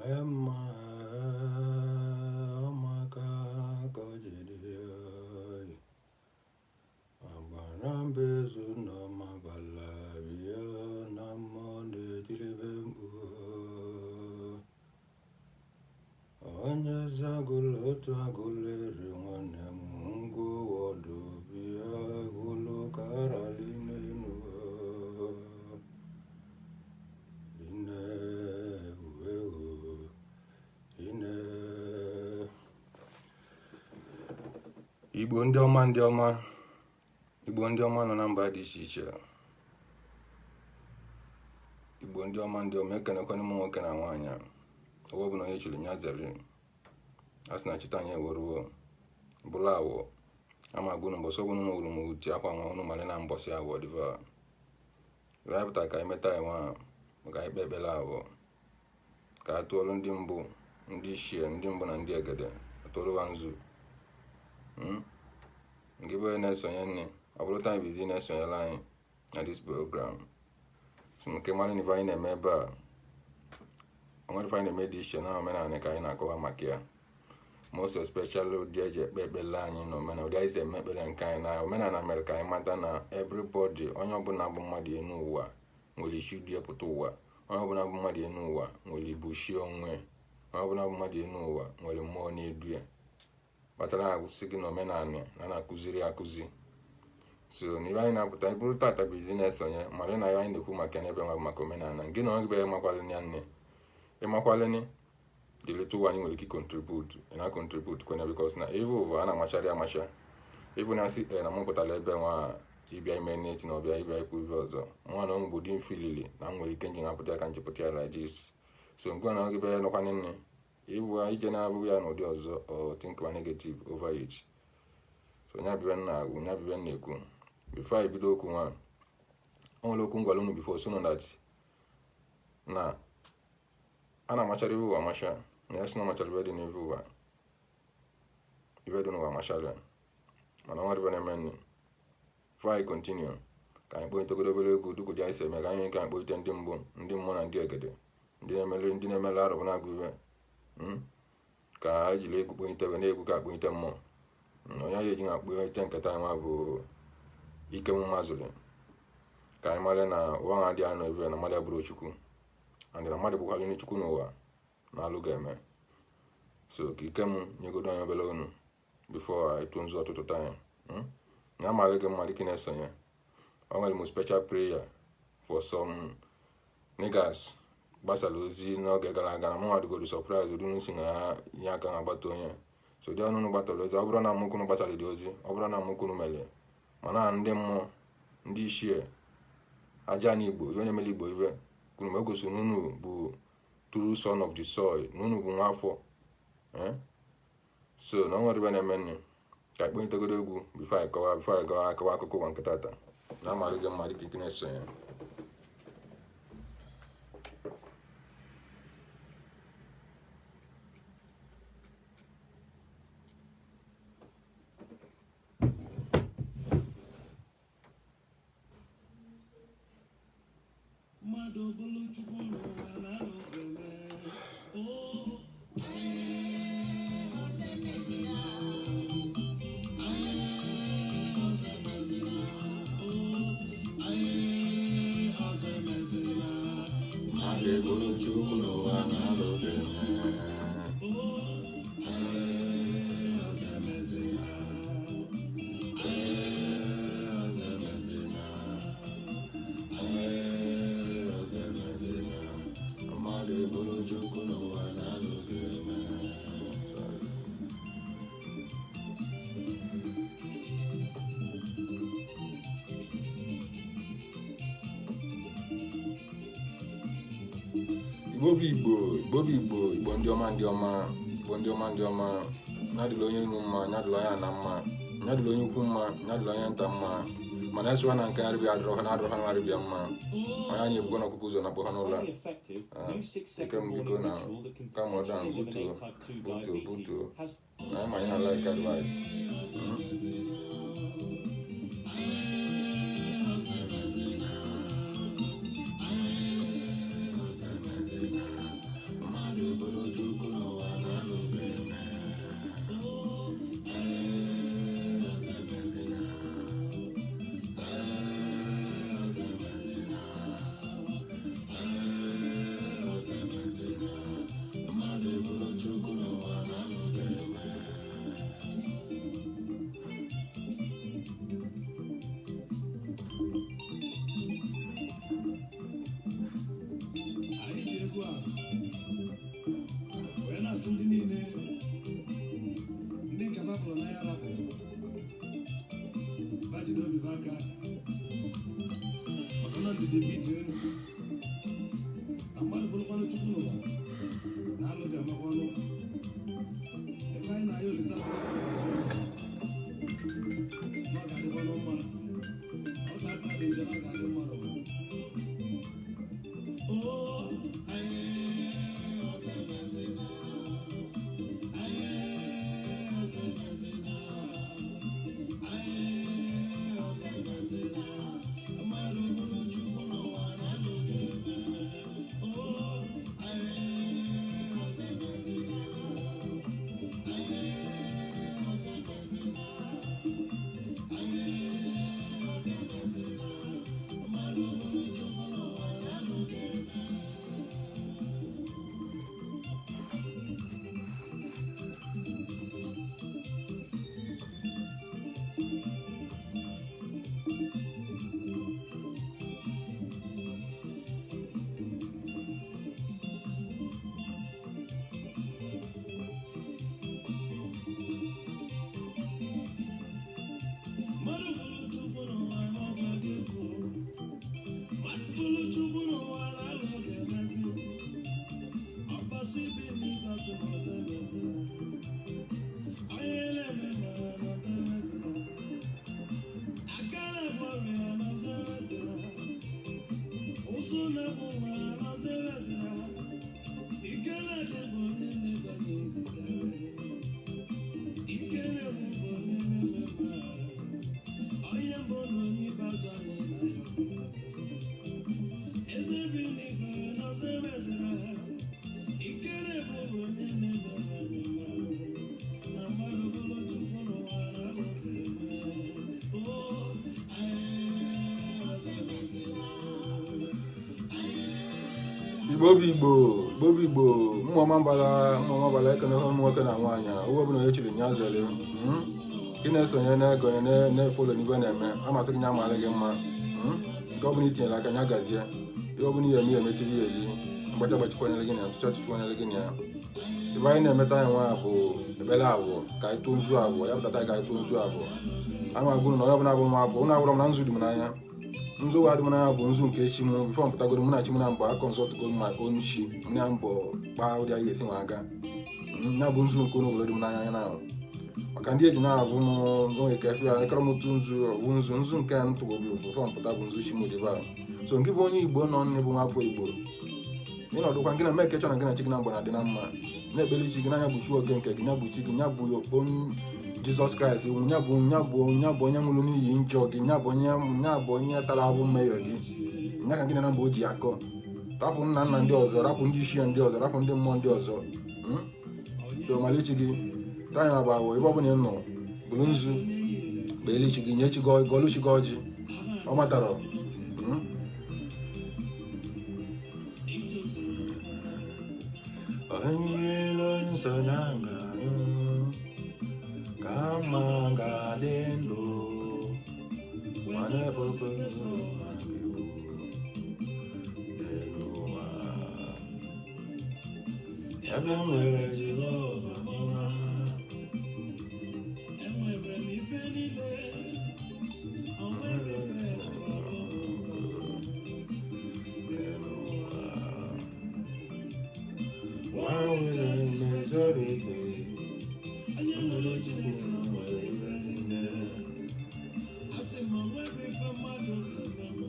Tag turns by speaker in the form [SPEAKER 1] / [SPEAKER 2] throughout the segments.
[SPEAKER 1] Omemma ọmaka ka o jiri agbara mbezu n'ọmabala bịa na mmụọ na-etiribe mkpu. Onye zagụlụ otu agụlụ eri nwanne m ngụ wọdụ bịa hụlụ karali n'enu ine uwe ine. Igbo ndị ọma, ndị ọma, Igbo ndị ọma nọ na mba dị iche iche, Igbo ndị ọma, ndị ọma, ekenekwana ụmụ nwoke na nwaanyị a. Ọwa ọbụla onye chiri nya zere, a sị na chita anyị eweruo bụla awọ ama agwụ mbọsị ọbụla unu wuru m uti akwa nwa unu mara na mbọsị awọ dịva ya pụtara ka anyị meta ya nwa ka anyị kpee ekpere awọ ka a tụọrọ ndị mbụ, ndị ichie, ndị mbụ na ndị egede atụọrọ nzu. Nke bụ onye na-esonye nne ọ bụrụ taa bụ izi na-esonyere anyị na this program, so nke mara na ife anyị na-eme ebe a, onwere ife anyị na-eme dị iche na omenala ka anyị na-akọwa maka ya, most especially ụdị eji ekpe ekpere anyị na omenala, ụdị anyị si eme ekpere nke anyị na omenala mere ka anyị mata na everybody, onye ọbụla bụ mmadụ enu ụwa nwere isi dị pụta ụwa, onye ọbụla bụ mmadụ enu ụwa nwere ibu shi onwe, onye ọbụla bụ mmadụ enu ụwa nwere mmụọ na-edu ya, kpatara agụsị gị na omenala na na-akụziri akụzi. So na ibe anyị na-apụta bụrụ tata bụ izi na-esonye mara na anyị na-ekwu maka n'ebe nwa bụ maka omenala gị na onye gị ịmakwalị ya nne ịmakwalị the little one nwere ike contribute ị na contribute kwena, because na ife ụwa a na-amachari amacha ịbụ na asị na mụ pụtara ebe nwa ịbịa ime neti na ọbịa ịbịa ikwu ife ọzọ nwa na ụmụ bụ di mfilili na m nwere ike nji napụta ka njipụta ya like this. So ngwa na oge bịa nọkwanị nne ịbụ ije na-abụghị ya n'ụdị ọzọ or think negative over it. So nya bịa na agwụ nya bịa na-ekwu before I bido okwu nwa o nwere okwu ngwara unu before, so that na a na-amachara ibe ụwa amacha na ya sị na amachara ibe dị n'ife ụwa ibe dị n'ụwa amachara, mana ọ nwere ibe na-eme nne. Before I continue, ka anyị kpọlitegodo obere egwu dịka ụdị anyị si eme ka anyị ka anyị kpọlite ndị mbụ, ndị mmụọ na ndị egede, ndị na-emere arụbụ na-agụ ibe ka anyị jiri egwu kpọlite ebe na-egwu ka akpọlite mmụọ. Onye anyị eji na-akpọlite nketa anyị nwa bụ ike mmazụli ka anyị mara na ụwa nwa dị anọ ebe na mmadụ abụrụ Chukwu and na mmadụ bụkwara onye Chukwu n'ụwa na alụ ga-eme. So ka ike m nyegodo anyị obere unu before anyị tụọ nzu ọtụtụ taa na amalị gị mma dịka na-esonye. O nwere m special prayer for some niggas gbasara ozi n'oge gara aga na mụnwa dịgodo surprise ụdị unu si na nye aka na agbata onye so dị ọnụ gbatara ozi ọ bụrụ na mụkwunu gbasara dị ozi ọ bụrụ na mụkwunu mere mana ndị mmụọ ndị ichie aja na Igbo ihe onye mere Igbo ibe kwuru ma egosi na unu bụ true son of the soil na unu bụ nwa afọ. So na ọ nwere ibe na-eme nne ka anyị kpọlitegodo egwu before anyị kọwa before anyị gawa akọwa akụkọ ụwa nke tata na amalị gị mma dịka ike na-esonye.
[SPEAKER 2] Mmadụ bụrụ Chukwu n'ụwa na alụ ga-eme.
[SPEAKER 1] Mmadụ bụrụ Chukwu n'ụwa na alụ ga-eme. Mmadụ bụrụ Chukwu n'ụwa na alụ ga-eme. Igbo bụ Igbo, Igbo bụ Igbo, Igbo ndị ọma, ndị ọma, Igbo ndị ọma, ndị ọma, nyadịla onye enu mma, nyadịla onye ana mma, nyadịla onye ukwu mma, nyadịla onye nta mma, mana esụwa na nke arịbịa adịrọ ha na-adịrọ ha na-arịbịa mma, onye anyị ebugo n'ọkụkụ ụzọ na-akpọ ha n'ụlọ.
[SPEAKER 3] Highly effective new 6-second
[SPEAKER 1] Ike m biko
[SPEAKER 3] morning
[SPEAKER 1] na
[SPEAKER 3] ritual that can
[SPEAKER 1] come on down,
[SPEAKER 3] potentially
[SPEAKER 1] butuo,
[SPEAKER 3] eliminate type 2
[SPEAKER 1] butuo,
[SPEAKER 3] diabetes
[SPEAKER 1] butuo.
[SPEAKER 3] has
[SPEAKER 1] Na anyị ma anyị na-like advice. Igbo bụ Igbo, Igbo bụ Igbo, mmụọ ọma mbala, mmụọ ọma mbala. Ekene ụmụ nwoke na nwaanyị, owe ọbụla onye chiri nya zere. Gị na-esonye na-ego na-efollow n'ibe na-eme amasị gị, nya amaala gị mma. Nke ọbụla itinyere aka, nya gazie. Ihe ọbụla ihe eme, ihe emetiri ya eli mgbacha gbachikwanyere gị na ya, ntụcha tụchikwanyere gị na ya. Ibe anyị na-emeta anyị nwa bụ ekpere abụọ ka anyị tụọ nzu abụọ ya pụtata, ka anyị tụọ nzu abụọ. Ama agwụrụ na onye ọbụla bụ nwa afọ ụnụ agwụrụ m na nzu dị m n'anya. Nzu wa dị m n'anya bụ nzu nke chi m. Before m pụtagoro, mụ na chi m na mbọ aconsultgoro my own chi, mụ na mbọ kpaa ụdị anyị ga-esi nwa aga. Ya bụ nzu nke obodo dị m n'anya na maka ndị eji na-abụ m onwe ka efe ya ekọrọ m otu nzu bụ nzu nzu nke m tụgoburu before m pụta bụ nzu chi m dịba. So nke bụ onye Igbo nọ nne bụ nwafọ Igbo, ịnọdụkwa gị na mee kechọ na gị na chi gị na mgbe na-adị na mma, na-ekpere chi gị n'anya bụ chi oke nke gị, nya bụ chi gị, nya bụ Jizọs Kraịst, nya bụ onye nwụrụ n'ihi njọ gị, nya bụ onye tara ahụ mmehie gị, nya ka gị na mgbe o ji akọ. Rapụ nna nna ndị ọzọ, rapụ ndị isi ndị ọzọ, rapụ ndị mmụọ ndị ọzọ. So malichi gị tanya bụ awụ ebe ọbụla ị nọ, buru nzu kpeele chi gị, nye chi gị, gọlụ chi gị ọjị. Ọ matara. Onye ilo nsọ ya ga-anwụ, ka mma ga-adị ndụ, mana ekpokpo n'ụwa ebe m nwere Jehova mma.
[SPEAKER 2] Enwere m ife niile, o nwere ebe kọrọ nkọ
[SPEAKER 1] n'ụwa. One with the majority.
[SPEAKER 2] Onye nwere Chineke
[SPEAKER 1] nwere ife niile.
[SPEAKER 2] Asị m, o nwere ife mmadụ ga-eme m.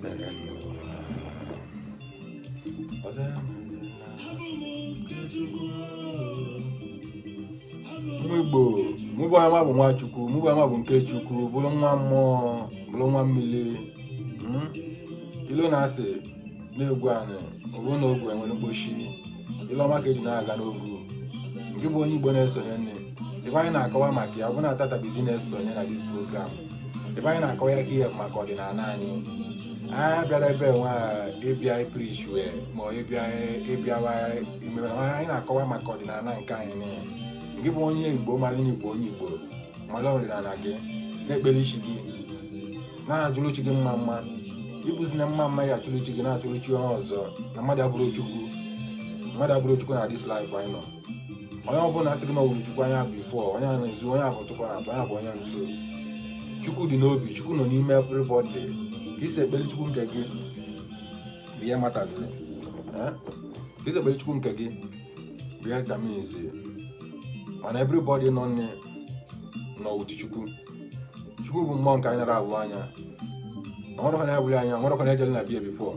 [SPEAKER 1] N'ụwa. Ọzọ emezina.
[SPEAKER 2] Abụ m nke Chukwu. Abụ m
[SPEAKER 1] Ụmụ Igbo, mụ bụ onye bụ Nwachukwu, mụ bụ onye bụ nke Chukwu, bụrụ nwa mmụọ, bụrụ nwa mmiri. Ilo na-asị na-egwu anyị, ọ bụrụ na ogwu enwere mkpochi, ile ọma ka eji na-aga n'ogwu. Nke bụ onye Igbo na-esonye nne, ebe anyị na-akọwa maka ya, ọ bụ na tata bizi na-esonye na this program, ebe anyị na-akọwa ya ka ihe bụ maka ọdịnala anyị. Anyị bịara ebe nwa ịbịa preach wee ma ọ ịbịa ịbịawa imere, anyị na-akọwa maka ọdịnala nke anyị niile. Gị bụ onye Igbo, mara na Igbo, onye Igbo mara ọdịnala gị, na-ekpere isi gị, na-ajụrụ chi gị mma mma. Ịbụzi na mma mma ya achụrụ chi gị, na-achụrụ chi onye ọzọ, na mmadụ abụrụ Chukwu, mmadụ abụrụ Chukwu na this life anyị nọ. Onye ọbụla asị gị na ọwụrụ Chukwu anya before onye a na-ezu, onye abụ ntụkọ na-atụ, onye bụ onye ntụ. Chukwu dị n'obi, Chukwu nọ n'ime everybody. Ka isi ekpere Chukwu nke gị bụ ihe mataziri. Ka isi ekpere Chukwu nke gị bụ ihe determines, mana everybody nọ nọ with Chukwu. Chukwu bụ mmụọ nke anyị nara abụ anya, nwere na ebuli anya, nwere na ejele na bie before.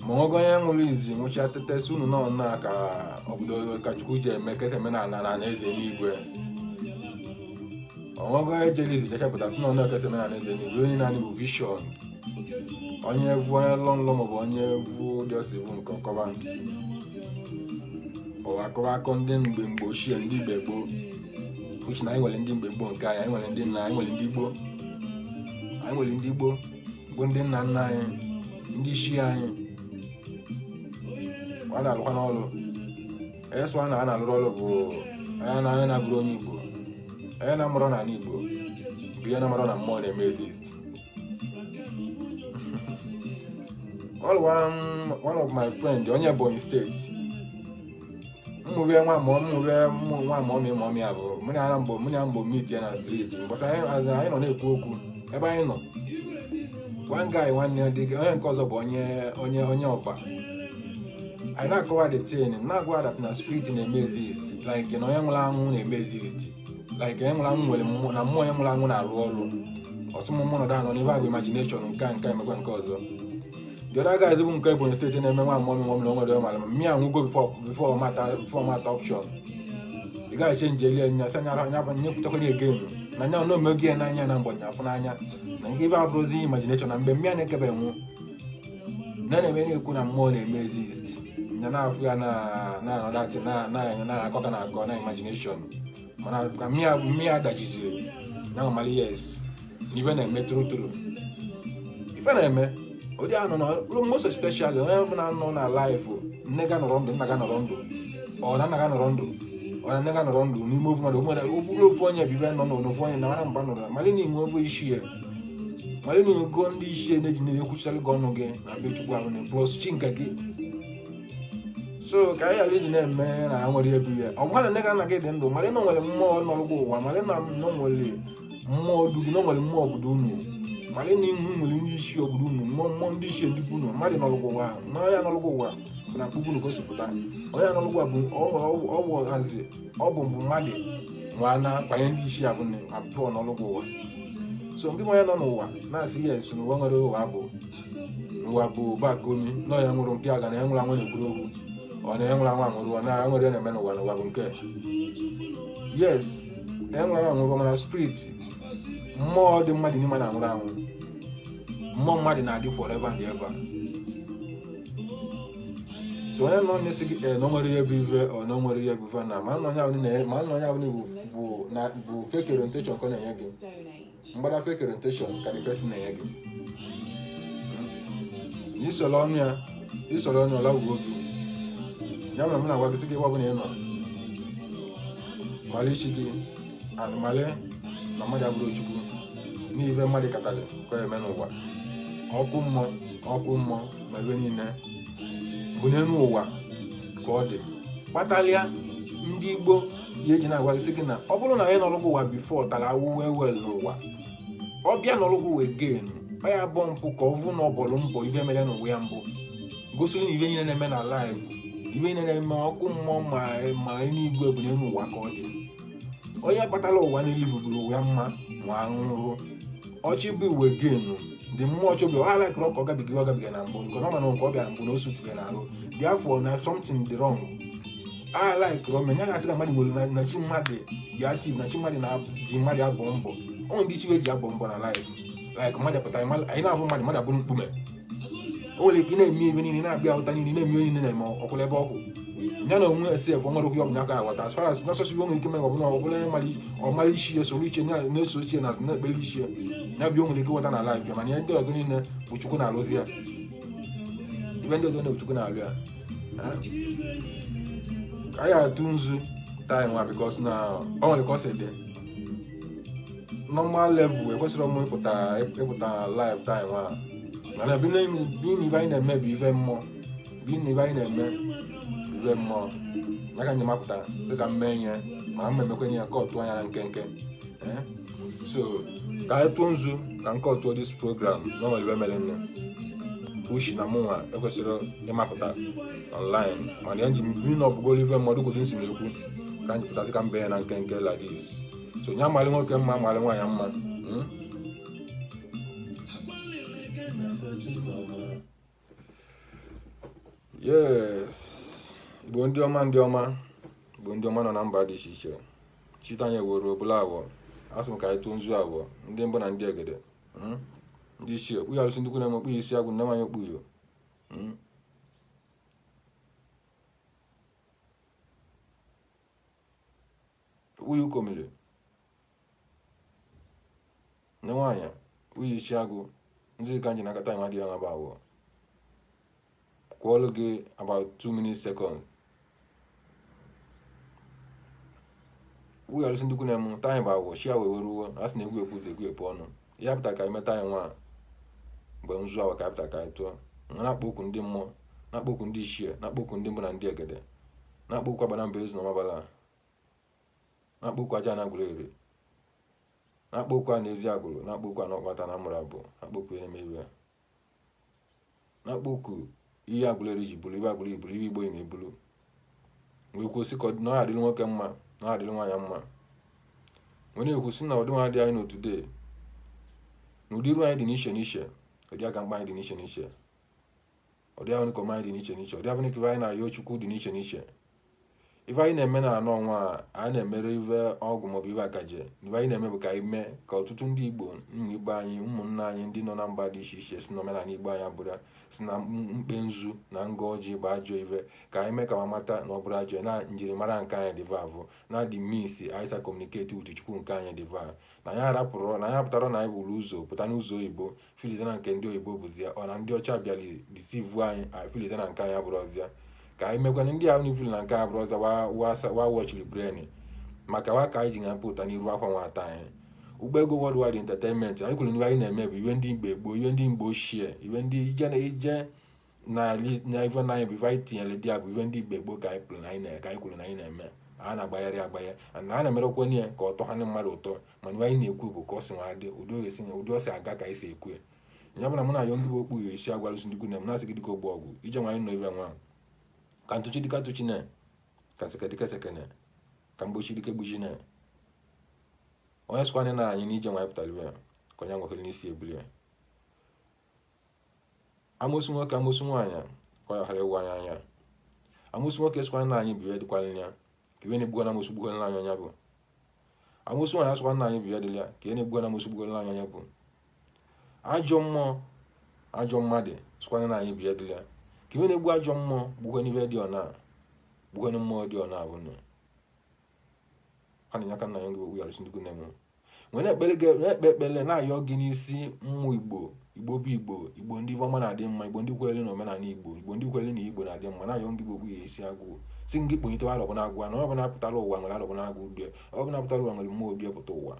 [SPEAKER 1] Ma nwoke onye ṅụrụ izi nwụcha tetesi unu nọ nna ka obodo ka Chukwu ji eme ka esi eme na na eze n'igwe. Onwego onye jere izi chachapụta sị na ọ na-ekesa eme na eze n'igwe. Onye naanị bụ vision, onye vu, onye lọ nlọ, maọbụ onye vu dị ọsị vu nke ọkọba ụwa, akọba akọ ndị mgbe mgbe ochie, ndị mgbe gboo, which na anyị nwere ndị mgbe gboo nke anyị. Anyị nwere ndị nna anyị, nwere ndị gboo, anyị nwere ndị gboo bụ ndị nna nna anyị, ndị isi anyị. A na-alụkwa n'ọrụ esụ a na a na-alụrụ ọrụ bụ onye na onye na-abụrụ onye Igbo, onye na-amụrụ n'ala Igbo bụ ihe na-amụrụ na mmụọ na-eme exist. All one of my friend, onye Ebonyi Steeti, mmụbe nwa mụọ mmụbe nwa mụọ mụọ ya bụ mụ na ya mbụ, mụ na ya mbụ meet ya na street mbọsị anyị anyị nọ na-ekwu okwu ebe anyị nọ. One guy, nwanne dị, onye nke ọzọ bụ onye ọba. Anyị na-akọwa the thing, na-agwa that na spirit na-eme exist, like na onye nwụrụ anwụ na-eme exist, like onye nwụrụ anwụ nwere mmụọ, na mmụọ onye nwụrụ anwụ na-arụ ọrụ. Ọsụmụmụ nọdụ anọ n'ife a bụ imagination, nke a nke a emekwa nke ọzọ. The other guys bụ nke Ebonyi Steeti na-eme nwa mmụọ mmụọ na o nwere mara mmịa anwụgo before mata option. Ị gaghị change eli anya sị anya anya bụ nye kwutekwana again na nya na omego ya n'anya na mgbe afụ n'anya na nke ibe abụrụzi imagination na mgbe mmịa na-ekebe nwụ na na-eme na-ekwu na mmụọ na-eme exist, nya na-afụ ya na na anọdachi na na na-akọ ka na-akọ na imagination, mana ka mmịa mmịa dachiziri na amali, yes, na ife na-eme tụrụ tụrụ ife na-eme. Ụdị anọ na most especially onye ọbụla nọ na life, nne ga nọrọ ndụ, nna ga nọrọ ndụ, ọ na nna ga nọrọ ndụ, ọ na nne ga nọrọ ndụ n'ime ofu mmadụ, ofu ofu onye bụ ibe nọ n'ofu onye na mara mgba nọrọ malị na inwe ofu isi ya, malị na inwego ndị isi na-eji na-ekwuchara gị ọnụ gị na be Chukwu ahụ na plus chi nke gị. So ka anyị ghara iji na-eme na ha nwere ebe ihe ọ bụla na nne ga nna gị dị ndụ, malị na o nwere mmụọ nọrọ gị ụwa, malị na o nwere mmụọ du gị, na o nwere mmụọ obodo unu, malị na ihu nwere ndị isi obodo unu, mmụọ ndị isi ndị unu mmadụ nọrọ gị ụwa, na onye nọrọ gị ụwa bụ na mkpụkpụ gosipụta onye nọrọ gị ụwa bụ ọ bụ hazi ọ bụ mbụ mmadụ nwa na kwanye ndị isi abụ na abụọ nọrọ gị ụwa. So ndị onye nọ n'ụwa na-asị yes, n'ụwa nwere ụwa bụ n'ụwa bụ bakomi na ya nwụrụ nke aga na ya nwụrụ anwụ na-ekwuru okwu ọ na ya nwụrụ anwụ anwụrụ ọ na ya nwere na-eme n'ụwa n'ụwa bụ nke yes ya nwụrụ anwụ anwụrụ, mana spirit mmụọ dị mmadụ n'ime na-anwụrụ anwụ, mmụọ mmadụ na-adị forever and ever. So onye nọ na-esi gị na o nwere ihe bụ ife ọ na o nwere ihe bụ ife na ma nna onye ahụ na ma nna onye ahụ bụ na bụ fake orientation ka ọ na-enye gị, mgbada fake orientation ka the person na-enye gị. Isoro ọnụ ya, isoro ọnụ ọla ugwu obi ya mere m na-agwa gị sị gị ebe ọbụla ị nọ mara isi gị and mara na mmadụ abụrụ Chukwu n'ife mmadụ katalị ka ọ eme n'ụwa. Ọkụ mmụọ, ọkụ mmụọ ma ebe niile bụ n'elu ụwa ka ọ dị kpatalịa. Ndị Igbo ya eji na-agwa gị sị gị na ọ bụrụ na anyị nọrọ ụwa before tara awụ wee n'ụwa, ọ bịa nọrọ ụwa again, ọ ya bụ mpụ ka ọ vụ na ọbọlụ mbọ ife mere n'ụwa ya mbụ gosiri na ife niile na-eme na life, ife niile na-eme ọkụ mmụọ ma eluigwe bụ n'elu ụwa ka ọ dị. Onye kpatara ụwa na-elivuburu ụwa mma ma nwụrụ ọchị bụ iwe genu dị mmụọ chọbi ọ alakịrị ka ọ gabiga ọ gabiga na mbụ nke ọ mana nke ọ bịara mbụ na o suturu n'ahụ. Therefore na something dị wrong a laikịrị ome ya gasị na mmadụ nwere na chi mmadụ dị active, na chi mmadụ na ji mmadụ abọ mbọ. Ọ nwere ndị isi ji abọ mbọ na life, like mmadụ pụta anyị na-abụ mmadụ mmadụ abụrụ mkpume. O nwere ike ị na-eme ebe niile na-abịa ụta niile na-eme onye niile na-eme ọkwụla ebe ọkwụ ya na onwe esi efe nwere okwu ọbụla aka aghọta as far as n'ọsọsọ iwe nwere ike ime ọbụla ọbụla ọmara isi ya soro iche na-eso iche na na-ekpere isi ya ya bụ o nwere ike ịghọta na life ya. Mana ihe ndị ọzọ niile bụ Chukwu na-alụzi ya, ibe ndị ọzọ niile bụ Chukwu na-alụ ya. Ka anyị atụ nzu taa nwa because na ọ nwere ka ọ si dị normal level ekwesịrị ọmụ ịpụta live taa nwa, mana bi na ibe anyị na-eme bụ ife mmụọ, bi na ibe anyị na-eme bụ ife mmụọ ya ka njem apụta dịka mme ihe ma mma emekwenye ya ka ọ tụọ anya na nkenke. So ka anyị tụọ nzu ka nke ọ tụọ this program na ọ nwere ibe mere nne ushi na mụnwa ekwesịrị ịmapụta online, mana ya nji bi na ọbụgoro ife mmadụ kwuru nsi na-ekwu ka anyị pụtasị ka mbe ya na nkenke like this. So nya malị nwoke mma, malị nwaanyị mma. Yes, Igbo ndị ọma, ndị ọma, Igbo ndị ọma nọ na mba dị iche iche, chita anyị ewere obula awọ asị m ka anyị tụọ nzu awọ ndị mbụ na ndị egede, ndị isi okpu ya alụsị ndị kwuru okpu isi agwụ nne nwanyị okpu yo okpu ya ukomiri nne nwaanyị uyi isi agụ ndị ka nji nakọta nwa dị ya bụ awọ kwụọlụ gị about 2 minutes seconds wuya alụsị ndị kwuru m taa anyị bụ awọ chi ya wee were uwe a sị na egwu ekwuzi egwu epu ọnụ ya pụta ka anyị meta anyị nwa mgbe nzu awa ka anyị pụta ka anyị tụọ na-akpọ okwu ndị mmụọ, na-akpọ okwu ndị ichie, na-akpọ okwu ndị mbụ na ndị egede, na-akpọ okwu agbana mba ezu na ọmabala, na-akpọ okwu aja na agwụrụ ere, na-akpọ okwu a na ezi agwụrụ, na-akpọ okwu a na ọkpata na mụrụ abụọ, na-akpọ okwu na-eme iwe, na-akpọ okwu ihe agwụrụ eri ji bụrụ ibe agwụrụ iburu ibe igbo na-ebulu wee kwuo sị ka na ọ adịrị nwoke mma na ọ adịrị nwaanyị mma, wee na-ekwu sị na ọdị nwa dị anyị n'otu dee na ụdị iru anyị dị n'iche n'iche, ụdị aka mkpa anyị dị n'iche n'iche, ụdị ahụ nkọma anyị dị n'iche n'iche, ụdị ahụ ife anyị na-ayọ Chukwu dị n'iche n'iche. Ife anyị na-eme na anọ ọnwa a anyị na-emere ife ọgwụ maọbụ ife akaje, ife anyị na-eme bụ ka anyị mee ka ọtụtụ ndị Igbo, ụmụ Igbo anyị, ụmụnna anyị ndị nọ na mba dị iche iche si n'omenala Igbo anyị abụrụ Si na mkpe nzu na nga ọjị bụ ajọ ife, ka anyị mee ka ma mata na ọ bụrụ ajọ na njirimara nke anyị dị vavụ na the means anyị sa communicate with Chukwu nke anyị dị va, na anyị arapụrụ na anyị apụtara na anyị bụrụ ụzọ pụta n'ụzọ oyibo, filize na nke ndị oyibo bụzi ya ọ na ndị ọcha bịara deceive anyị, anyị filize na nke anyị abụrụ ọzịa. Ka anyị mekwana ndị ahụ nifili na nke abụrụ ọzọ wa wọchiri brain maka wa, ka anyị ji na pụta n'iru akwa nwata anyị. Ụgbọ Ego Worldwide Entertainment, anyị kwuru n'ihe anyị na-eme bụ iwe ndị mgbe gboo, iwe ndị mgbe ochie, iwe ndị ije na ije na na ife na anyị bụ ife anyị tinyere dị ya bụ ife ndị igbe gboo ka anyị kwuru na anyị ka anyị kwuru na anyị na-eme. A na-agbagharị agbaghe na a na-emerekwa ya ka ọ tọ ha ndị mmadụ ụtọ, mana ife anyị na-ekwu bụ ka ọ si nwa dị ụdị ọ ga-esi ụdị ọ si aga ka anyị si ekwu ya. Ya bụ na mụ na ayọ ndị bụ okpu esi agwalụsi ndị ikwu na m na-asị gị, dịka ogbe ọgwụ ije nwa anyị nọ ibe nwa ka ntụchi dịka ntụchi na ka nseke dịka sekene ka mgbochi dịka egbuchi na onye sịkwa anyị na anyị n'ije nwa anyị pụtara ibe ka onye nwekere n'isi ebuli ya. Amosu nwoke, amosu nwaanyị, ka ọ ghara ịwụ anyị anya. Amosu nwoke sịkwa na anyị bụ ihe dịkwala ya ka iwe na-egbukwa na amosu gbukwala anyị anya bụ. Amosu nwaanyị asịkwa na anyị bụ ihe dịla ya ka ihe na-egbukwa na amosu gbukwala anyị anya bụ. Ajọ mmụọ, ajọ mmadụ sịkwa na anyị bụ ihe dịla ya ka iwe na-egbu ajọ mmụọ gbukwe n'ife dị ọna, gbukwe mmụọ dị ọna bụ nụ ha na-enye aka nna ya ngị okwu yarụsi ndị nne m nwee na-ekpe ekpere na-ayọ gị n'isi mmụ Igbo. Igbo bụ Igbo, Igbo ndị ọma na-adị mma, Igbo ndị kwere na omenala Igbo, Igbo ndị kwere na Igbo na-adị mma, na-ayọ ngị bụ okwu ya esi agwụ si ngị kponyitewe arọbụ na agwụ na onye ọbụla pụtara ụwa nwere arọbụ na agwụ udie, ọbụla pụtara ụwa nwere mmụọ udie pụta ụwa.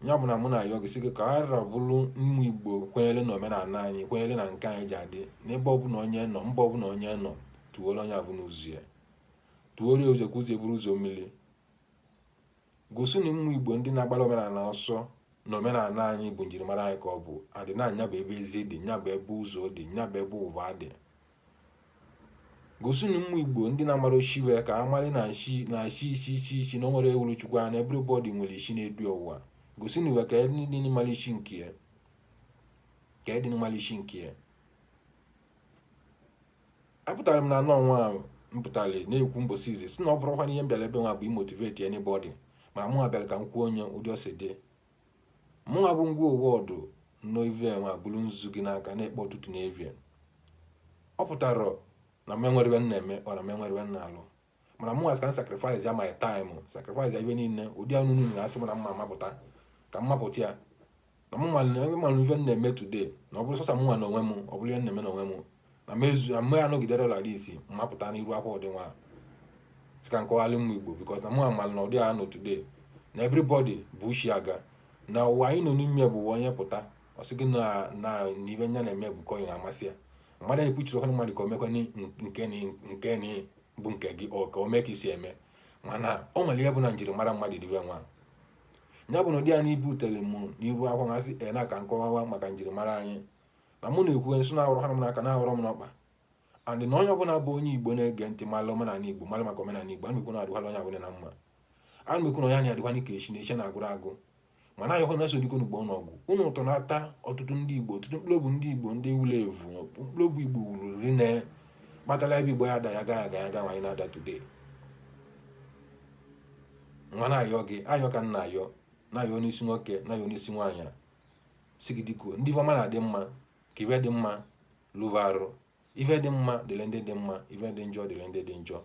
[SPEAKER 1] Ya bụ na mụ na-ayọ gị, sị gị ka a rabụrụ ụmụ Igbo kwenyere na omenala anyị, kwenyere na nke anyị ji adị n'ebe ọbụla onye nọ, mba ọbụla onye nọ, tụọrọ onye abụ n'ụzọ ya, tụọrọ ya ụzọ ka ụzọ eburu ụzọ mmiri. Gosi na ụmụ Igbo ndị na-agbara omenala ọsọ na omenala anyị bụ njirimara anyị ka ọ bụ adị na anya bụ ebe ezi dị, nya bụ ebe ụzọ dị, nya bụ ebe ụwa dị. Gosi na ụmụ Igbo ndị na-amara oshiwe ka amarị na nshi na nshi isi isi isi na o nwere ewuru Chukwu anya. Everybody nwere isi na-edu ụwa. Gosi na ụwa ka ndị mara isi nke ya, ka ịdị mara isi nke ya. Apụtara m na anọ nwa m pụtara na-ekwu mbosi ize si na ọ bụrụkwa na ihe m bịara ebe nwa bụ imotivate anybody, mana mụ bịara ka m kwuo onye ụdị ọsị dị. Mụnwa bụ ngwa ụwa ọdụ nọ ive nwa bụrụ nzu gị n'aka na-ekpe ụtụtụ na evie. Ọ pụtara na m enwere ebe m na-eme ọ na m enwere ebe m na-alụ, mana mụnwa ka m sacrifice ya my time, sacrifice ya ibe niile ụdị anụ unu na-asị m na mma amapụta ka m mapụta ya na m nwa ife m na-eme today, na ọ bụrụ sọsọ mụnwa na onwe m, ọ bụrụ ihe m na-eme na onwe m na m ezu na mme anọgidere lara isi mmapụta n'iru akwa ụdị nwa sị ka nkọwalị ụmụ Igbo, because na mụ amalụ na ụdị a nọ today na everybody bụ ushi aga na ụwa anyị nọ n'ime bụ ụwa onye pụta ọ sị gị na na ibe nya na-eme bụ nke onye na-amasị ya. Mmadụ na-ekwuchiri ọkwa mmadụ ka o mekwa nke nke bụ nke gị, ọ ka o mee ka isi eme, mana o nwere ihe bụ na njirimara mmadụ dịbe nwa ya bụ na ụdị anyị butere m n'iru akwa ngasị e na ka nkọwawa maka njirimara anyị na mụ na-ekwu nsị na-awụrụ ha m n'aka, na-awụrọ m n'ọkpa and na onye ọbụla bụ onye Igbo na-ege ntị mara omenala Igbo, mara maka omenala Igbo. Ana m ekwu na adịkwala onye ọbụla na mma. Ana m ekwu na onye anyị adịkwana ka echi na echi na-agụrụ agụ, mana ayọkwa na so dịko n'ugbo n'ọgwụ unu ụtọ na-ata ọtụtụ ndị Igbo, ọtụtụ mkpụrụ obi ndị Igbo ndị wuru evu, mkpụrụ obi Igbo wuru rinne kpatara ebe Igbo ya ada ya gaa aga ya ga anyị na-ada today. Nwa na-ayọ gị ayọ ka m na-ayọ, na-ayọ n'isi nwoke, na-ayọ n'isi nwaanyị a si gị dịko ndị ife ọma na-adị mma, ka ife dị mma lụba arụ, ife dị mma dịrị ndị dị mma, ife dị njọ dịrị ndị dị njọ.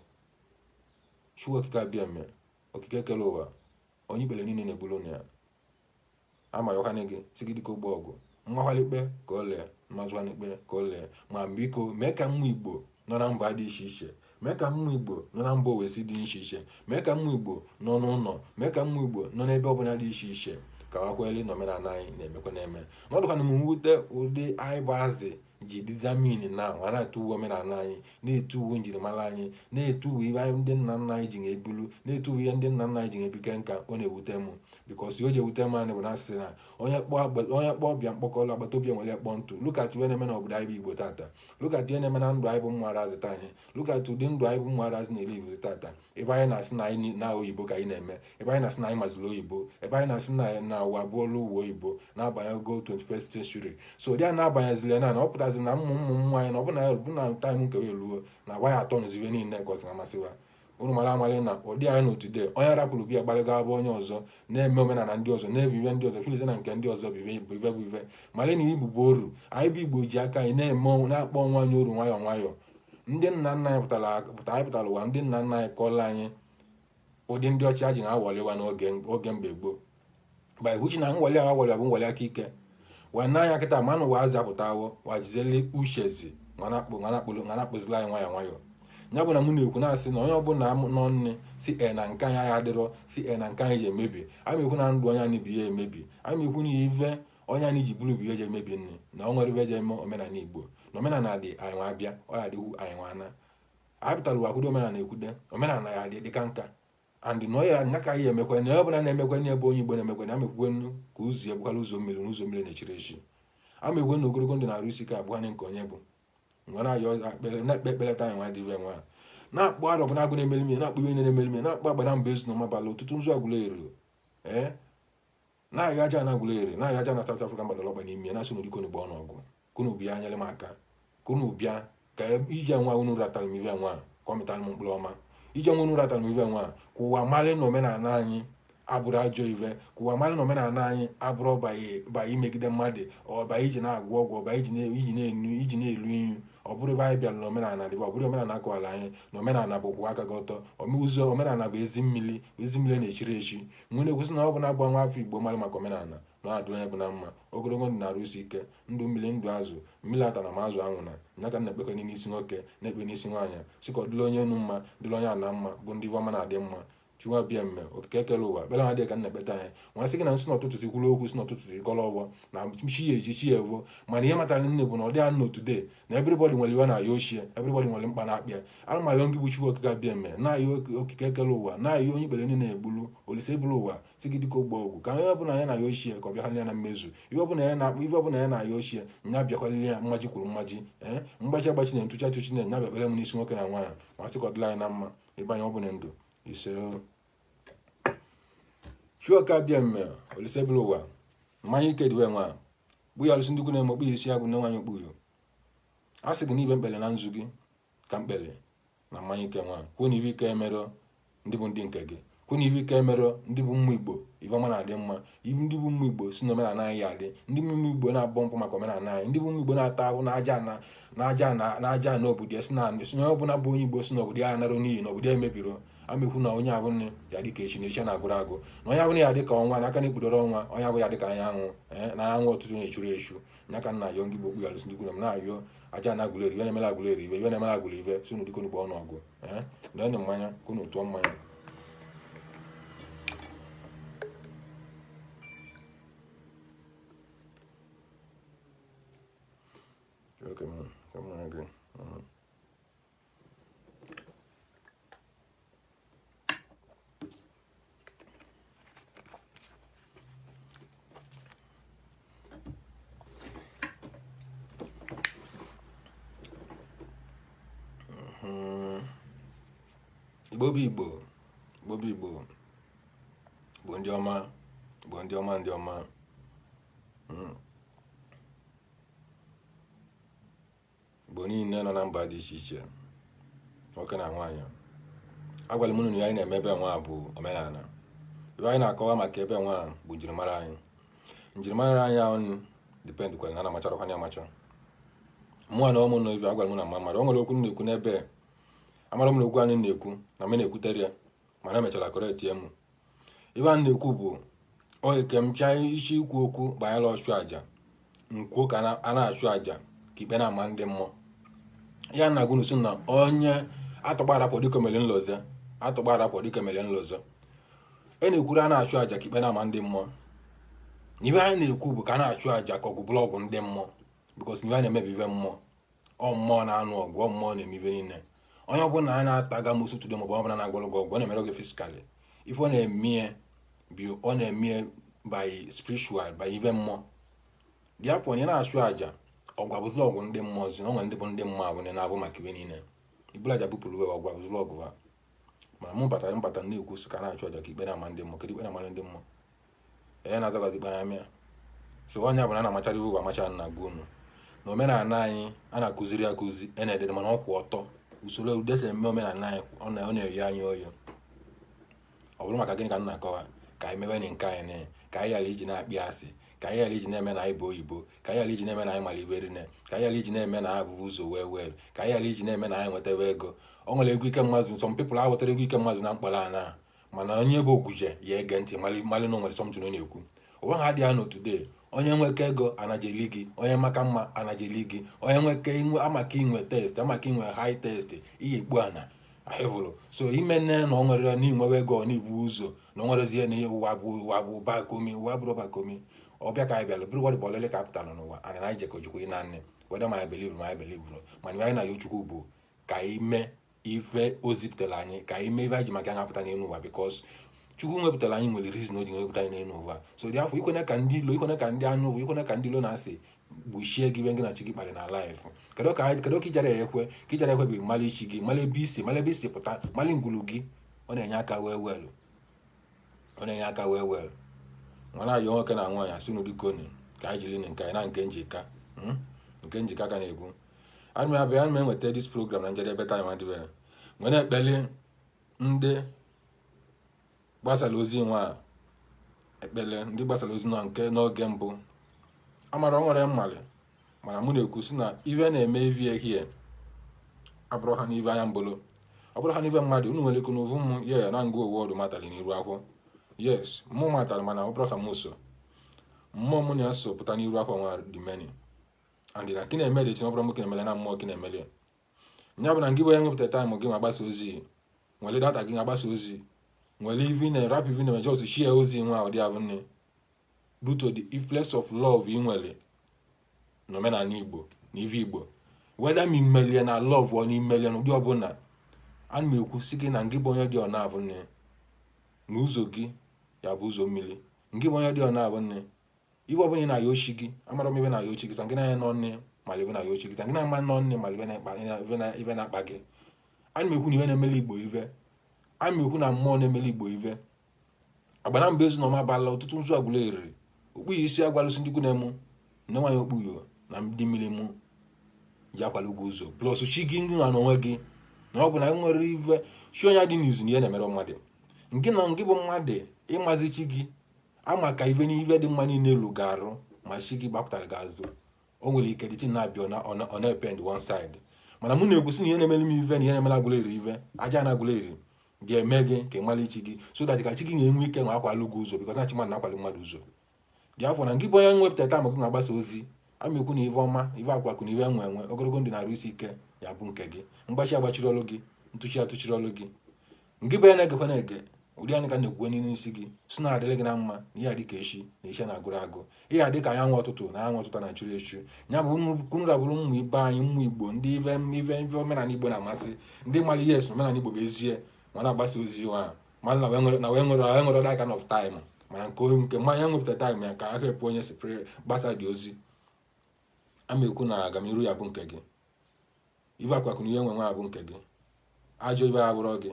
[SPEAKER 1] Chukwu Okike abịa eme okike kere ụwa, onye ikpere niile na-ebulu na ya ama yọkwana gị si gị dịka ogbe ọgụ mmakwala ikpe ka o lee mmazụkwana ikpe ka o lee. Ma biko mee ka mmụ Igbo nọ na mba dị iche iche, mee ka mmụ Igbo nọ na mba owesi dị iche iche, mee ka mmụ Igbo nọ n'ụlọ, mee ka mmụ Igbo nọ n'ebe ọbụla dị iche iche ka ha kweli na omenala anyị na-emekwa na-eme. Na ọ dịkwana m mwute ụdị anyị bụ azị ji dizamin na nwa na-etu uwe omenala anyị, na-etu uwe njirimara anyị, na-etu uwe ihe ndị nna nna anyị ji na-ebulu, na-etu uwe ihe ndị nna nna anyị ji na-ebike nka. Ọ na-ewute m because o ji ewute m anyị bụ na asị na onye kpọọ ọbịa mkpọkọrọ agbata obi nwere ekpọ ntụ. Look at ihe na-eme n'obodo anyị bụ Igbo tata. Look at ihe na-eme na ndụ anyị bụ mmụ azị taa anyị. Look at ụdị ndụ anyị bụ mmụ azị na-eri ivuzi tata, ebe anyị na-asị na anyị na oyibo ka anyị na-eme, ebe anyị na-asị na anyị mazụrụ oyibo, ebe anyị na-asị na na ụwa abụọla ụwa oyibo na-abanyego 21st century. So ụdị a na-abanyezili na na ọ pụtazi na ụmụ ụmụ ụmụ anyị na ọ bụ na time nke eluo na agwa ya atọ nụzibe niile ka ọ sị amasịwa. Unu mara amalị na ụdị anyị n'otu de onye rapụrụ bịa gbalịga abụ onye ọzọ na-eme omenala ndị ọzọ, na-ebi ive ndị ọzọ, filize na nke ndị ọzọ bụ ive bụ ive. Malị na Igbo bụ oru. Anyị bụ Igbo ji aka anyị na-eme na-akpọ onwe anyị oru nwayọọ nwayọọ. Ndị nna nna anyị pụtara anyị pụtara ụwa, ndị nna nna anyị kọọla anyị ụdị ndị ọcha ji na-awọliwa n'oge oge mgbe gboo, by which na nwọli ahụ awọli bụ nwọli aka ike wee n'anya kịta manụ ụwa azụ apụtawo wa jizeli uchezi nwanakpụzila anyị nwayọọ nwayọọ. Ya bụ na mụ na-ekwu na-asị na onye ọbụla nọ nne si e na nke anyị adịrọ, si e na nke anyị ji emebi. Anyị ekwu na ndụ onye anyị bụ ya emebi. Anyị ekwu na ive onye anyị ji bụrụ bụ ihe ji emebi nne na o nwere ive ji eme omenala Igbo na omenala dị anyị nwa abịa, ọ ya dịwu anyị nwa ana. Anyị pụtara ụwa kwudo omenala, ekwude omenala ya dị dịka nka and na ya nya ka anyị emekwe na ọbụla na-emekwe na ebe onye Igbo na-emekwe na amekwe ka ụzọ ya bụkwara ụzọ mmiri na ụzọ mmiri na-echiri echi. Amekwe na ogologo ndụ na-arụ isi ka abụọ nke onye bụ nwe na-ayọ na-ekpe ekpere ta anyị nwa dịve nwa na-akpọ arọ bụ na-agụ na-emeli mmiri, na-akpọ ihe na-emeli mmiri, na-akpọ agbara mba ezu na ọmabala ụtụtụ nzu agwụla ero ee na-ayọ aja na agwụla ere, na-ayọ aja na South Africa gbadara ọgba n'ime na-asị n'udiko n'ugbo ọnụọgụ kunu bịa nyere m aka, kunu bịa ka ije nwa unu ratara m ive nwa ka ọ mịtara m mkpụrụ ọma, ije nwa unu ratara m ive nwa ka ụwa malị na omenala anyị abụrụ ajọ ive, ka ụwa malị na omenala anyị abụrụ ọba imegide mmadụ, ọba iji na-agwọ ọgwụ, ọba iji na-elu inyu. Ọ bụrụ ebe anyị bịara na omenala dị, ọ bụrụ omenala akọwara anyị na omenala bụ kwụwa aka gị ọtọ, ụzọ omenala bụ ezi mmiri, ezi mmiri na-echiri echi. Nwere ekwesị na ọ bụ na-abụ nwa afọ Igbo mara maka omenala na adụ onye bụ na mma, ogologo ndụ na-arụ isi ike, ndụ mmiri, ndụ azụ, mmiri ata na ma azụ anwụ na nya ka na-ekpekọ n'isi nwoke, na-ekpe n'isi nwaanyị, sị ka ọ dịla onye enu mma, dịla onye ana mma, bụ ndị ọma na-adị mma. Chukwu abịa mme okike ekele ụwa kpere ha dị ka nna-ekpeta anyị nwa sị gị na nsị n'ụtụtụ si kwuru okwu, si n'ụtụtụ si gọrọ ọgbọ na chi ya eji chi ya evo. Mana ihe matara nne bụ na ọ dị anọ today na everybody nwere iwe na-ayọ ochie, everybody nwere mkpa na-akpịa. Ana m ayọ ngị bụ Chukwu okike abịa mme, na-ayọ okike ekele ụwa, na-ayọ onye ikpere niile na-egbulu olise ebulu ụwa, sị gị dịka ogbo ọgwụ ka onye ọbụla ya na-ayọ ochie ka ọ bịa ya na mmezu. Iwe ọbụla ya na-akpụ, iwe ọbụla ya na-ayọ ochie nya bịakwalili ya mmaji kwuru mmaji, ee mgbachi agbachi na ntụcha tụchi na nya bịakpere m n'isi nwoke na nwaanyị, ma sị ka ọ dịla anyị na mma ịbanye ọbụla ndụ ise. Chuoka abịa mme olise bụrụ ụwa mmanya ike dị nwa kpụ ya alụsị ndị ukwu na-eme okpu ya isi agụ nne nwaanyị okpuyo a sị gị n'ibe mkpele na nzu gị ka mkpele na mmanya ike nwa kwuo na ibe ike emerọ ndị bụ ndị nke gị, kwuo na ibe ike emerọ ndị bụ mmụ Igbo, ibe ọma na-adị mma, ibe ndị bụ mmụ Igbo si na omenala anyị adị, ndị bụ mmụ Igbo na-abọ mpụ maka omenala anyị, ndị bụ mmụ Igbo na-ata ahụ n'aja na n'aja na n'aja na obodo ya si na si na ọbụla bụ onye Igbo si na obodo ya nara n'iyi na obodo ya emebiro. Amekwu na onye abụ nne ya dị ka echi na echi na-agụrụ agụ, na onye abụ ya dị ka ọnwa n'aka na-ekpudoro ọnwa, onye abụ ya dị ka anyanwụ na anyanwụ ọtụtụ na-echuru echu. Nya ka nna ayọ ngị bụ okpu ya alụsị ndị kwuru m na-ayọ aja na agụrụ eri iwe na-emere agụrụ eri iwe iwe na-emere agụrụ iwe si unu dịka unu gbaa ọnụọgụ ee na enye mmanya ka unu tụọ mmanya. Okay, man. Come on, agree. Igbo bụ Igbo, Igbo bụ Igbo, Igbo ndị ọma, Igbo ndị ọma, ndị ọma. Igbo niile nọ na mba dị iche iche, nwoke na nwaanyị, agwara m unu na anyị na-eme ebe nwa bụ omenala. Ebe anyị na-akọwa maka ebe nwa bụ njirimara anyị. Njirimara anyị ahụ dipendịkwara na a na-amacharakwa ya amacha. Mụnwa na ụmụ nọ ife agwara m na mma mmadụ o nwere okwu m na-ekwu n'ebe amara m na okwu anyị na-ekwu na m na-ekwutere ya, mana emechara kọretie m. Ife a na-ekwu bụ oge ke m chaa isi ikwu okwu banyere ọchụ aja, nkwuo ka a na-achụ aja ka ikpe na-ama ndị mmụọ. Ya na agụ si na onye atọgbarapụ dịka mere nlọzọ, atọgbarapụ dịka mere nlọzọ. E na-ekwuru a na-achụ aja ka ikpe na-ama ndị mmụọ. Ife anyị na-ekwu bụ ka a na-achụ aja ka ọgụ bụrụ ọgụ ndị mmụọ, because ife a na-eme bụ ife mmụọ. Ọ mmụọ na-anụ ọgụ, ọ mmụọ na-eme ife niile. Onye ọbụla a na-ataga m osu tudo maọbụ ọbụla na-agwọrọ gị ọgwụ, ọ na-emere gị physically. Ife ọ na-eme bụ ọ na-eme by spiritual, by ife mmụọ. Bịa pụọ onye na-achụ aja ọgụ abụzụla ọgụ ndị mmụọ zi na onwe ndị bụ ndị mmụọ abụ na-abụ maka ife niile. Ibulu aja bupụrụ uwe ọgụ abụzụla ọgụ ha. Mana mụ batara mbata na-ekwu sị ka na-achụ aja ka ikpe na-ama ndị mmụọ. Kedu ikpe na-ama ndị mmụọ? Onye na-azọgazi ikpe na-amịa. So onye bụ na a na-amachara iwu amacha na agwa unu na omenala anyị a na-akụziri akụzi e na-edede, mana ọ kwụ ọtọ Usoro udese eme omenala anyị, ọ na-eyi anyị oyi. Ọ bụrụ maka gịnị ka m na-akọwa? Ka anyị mebe nke anyị na ka anyị ghara iji na-akpị asị, ka anyị ghara iji na-eme na anyị bụ oyibo, ka anyị ghara iji na-eme na anyị mara ibe rinne, ka anyị ghara iji na-eme na anyị bụ ụzọ wee wel, ka anyị ghara iji na-eme na anyị nwetawa ego. O nwere egwu ike mmazụ. Some people aghọtara egwu ike mmazụ na mkpọrọ ana, mana onye bụ oguje ya ege ntị malị na o nwere something ọ na-ekwu. Ụwa ha adịghị anọ today. Onye nweke ego anajeli gị, onye maka mma anajeli gị, onye nweke inwe amaka inwe taste, amaka inwe high taste, iyi ekpu ana ahịvụrụ. So ime nne na ọ nwere na inwewe ego, ọ na-ibu ụzọ na o nwerezie na ụwa bụ ụwa bụ bakomi, ụwa bụrụ bakomi. Ọbịa ka anyị bịara bụrụ gwara bọlele ka a pụtara n'ụwa ana na anyị jekọ Chukwu na nne, whether ma anyị believe, ma anyị believe, mana anyị na-ayọ Chukwu bụ ka anyị mee ife o zipụtara anyị, ka anyị mee ife anyị ji maka ya apụta n'elu ụwa, because Chukwu nwepụtara anyị nwere reason o ji nwepụta anyị n'elu ụwa. So dị afọ ikwene ka ndị ilo, ikwene ka ndị anụ ụwa, ikwene ka ndị ilo na-asị gbuchie gị ibe gị na chi gị kparị na life. Kedu ka ijara ya ekwe ka ijara ekwe bụ mmalị chi gị, mmalị ebe isi, mmalị ebe isi pụta, mmalị ngwulu gị. Ọ na-enye aka wee welu, ọ na-enye aka wee welu. Mana ayọ nwoke na nwaanyị asị n'ụdị koni ka anyị jiri nke anyị na nke njika, nke njika ka na-ekwu. Ana m abịa, ana m enweta this program na njedebe. Time adịbe nwere ekpeli ndị gbasara ozi nwa, ekpele ndị gbasara ozi nọ nke n'oge mbụ amara o nwere mmalị. Mana mụ na-ekwu sị na ive na-eme ivi ehie abụrụ ha n'ive anya mbolo, ọ bụrụ ha n'ive mmadụ. Unu nwere ike n'uvu mụ ye na ngụ owu ọdụ matali n'iru akwụkwọ. Yes, mụ matara, mana ọ bụrụ sa mụ so mmụọ mụ na-eso pụta n'iru akwụkwọ nwa dị many and na kị na-eme dị chi. Ọ bụrụ mụ kị na-emele na mmụọ kị na-emele ya bụ na ngị bụ onye nwepụta time gị ma gbasa ozi, nwere data gị na-agbasa ozi, nwere ivi na rap ivi na just share ozi nwa ụdị abụ nne due to the influence of love ị nwere n'omenala Igbo na ive Igbo, whether ma imelie na love ọ na imelie n'ụdị ọbụla. Ana m ekwu sị gị na ngị bụ onye dị ọna abụ nne na ụzọ gị ya bụ ụzọ mmiri. Ngị bụ onye dị ọna abụ nne, ife ọbụla ị na-aya ochi gị, amara m ibe na-aya ochi gị, sa ngị na-anya nọ nne mara ibe na-aya ochi gị, sa ngị na-ama nọ nne mara ibe na-akpa gị. Ana m ekwu na ibe na-emeli Igbo ive, ana m ekwu na mmụọ na-emeli Igbo ive agbana mba ezi na ọma bala ọtụtụ nzu agwụla eriri okpu ya isi agwalụsị ndị ikwu na-emu nne nwaanyị okpuyo na ndị mmiri mụ ji akwala ugwu ụzọ plus chi gị ndị na n'onwe gị na ọ bụ na nwere ive chi onye dị n'izu na ihe na-emere mmadụ nke na ngị bụ mmadụ ịmazi chi gị ama ka ive n'ive dị mma niile elu ga-arụ ma chi gị gbapụtara gị azụ. O nwere ike dị chi na-abịa ọ na-epend one side, mana mụ na-ekwusi na ihe na-emere m ive na ihe na-emere agwụla eri ive aja na agwụla eri ga-eme gị ka ị mara ichi gị, so that ka chi gị ga-enwe ike nwa akwalụ gị ụzọ, because na chi mmadụ na-akwali mmadụ ụzọ dị afọ na ngị bụ onye nwepụta taa gị na-agbasa ozi. Ama ekwu na ive ọma, ive akwakụ na ive enwe enwe ogologo ndụ na-arụ isi ike ya bụ nke gị. Mgbachi agbachiri ọlụ gị, ntụchi atụchiri ọlụ gị. Ngị bụ onye na-egekwa na-ege ụdị anyị ka na-ekwuwe n'ime isi gị si na adịrị gị na mma, na ihe adị ka echi na echi na-agụrụ agụ, ihe adị ka anyanwụ ọtụtụ na anyanwụ ọtụtụ na-achụrụ echu ya bụ unu rabụrụ ụmụ ibe anyị, ụmụ Igbo, ndị ive ive ive omenala Igbo na-amasị, ndị mara ihe esi omenala Igbo bụ ezie ma na-agbasa ozi nwa mana na wee nwere na wee nwere wee nwere that kind of time. Mana nke mmanya nwepụta time ya ka a hepụ onye si gbasa dị ozi. Ama ekwu na agamniru ya bụ nke gị, ive akwakụ na ihe nwe nwe abụ nke gị, ajọ ibe abụrọ gị,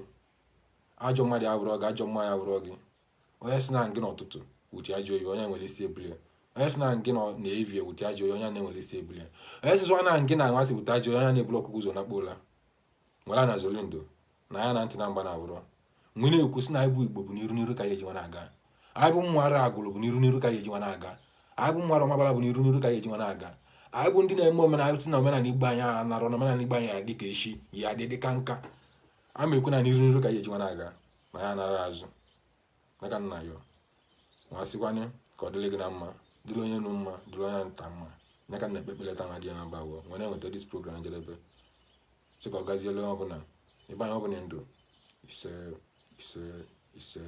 [SPEAKER 1] ajọ mmadụ abụrọ gị, ajọ mmanya abụrọ gị. Onye si na ngị n'ụtụtụ wuchi ajọ ibe onye nwere isi ebulie, onye si na ngị na evie wuchi ajọ onye na-enwere isi ebulie, onye si na ngị na anwasị wute ajọ onye na-ebulu ọkụkụ ụzọ na kpola nwere na zolindo na ya na ntị na mgba na abụrọ mgbe na-ekwu si na anyị bụ Igbo bụ n'iru n'iru ka anyị eji nwa na-aga. Anyị bụ mmụara agụrụ bụ n'iru n'iru ka anyị eji nwa na-aga. Anyị bụ mmụara ọmabara bụ n'iru n'iru ka anyị eji nwa na-aga. Anyị bụ ndị na-eme omenala si na omenala Igbo anyị anarọ na omenala Igbo anyị adị ka echi ya adị dị ka nka. Ama ekwu na n'iru n'iru ka anyị eji nwa na-aga ma ya anara azụ n'aka nna ya nwa sịkwanye ka ọ dịrị gị na mma, dịrị onye nụ mma, dịrị onye nta mma. Ya ka m na-ekpe ekpere taa dị ya na mba abụọ nwere enweta this program njedebe sị ka ọ gaziele onye ọbụla ebe anyị ọbụla ndụ. Ise, ise, ise.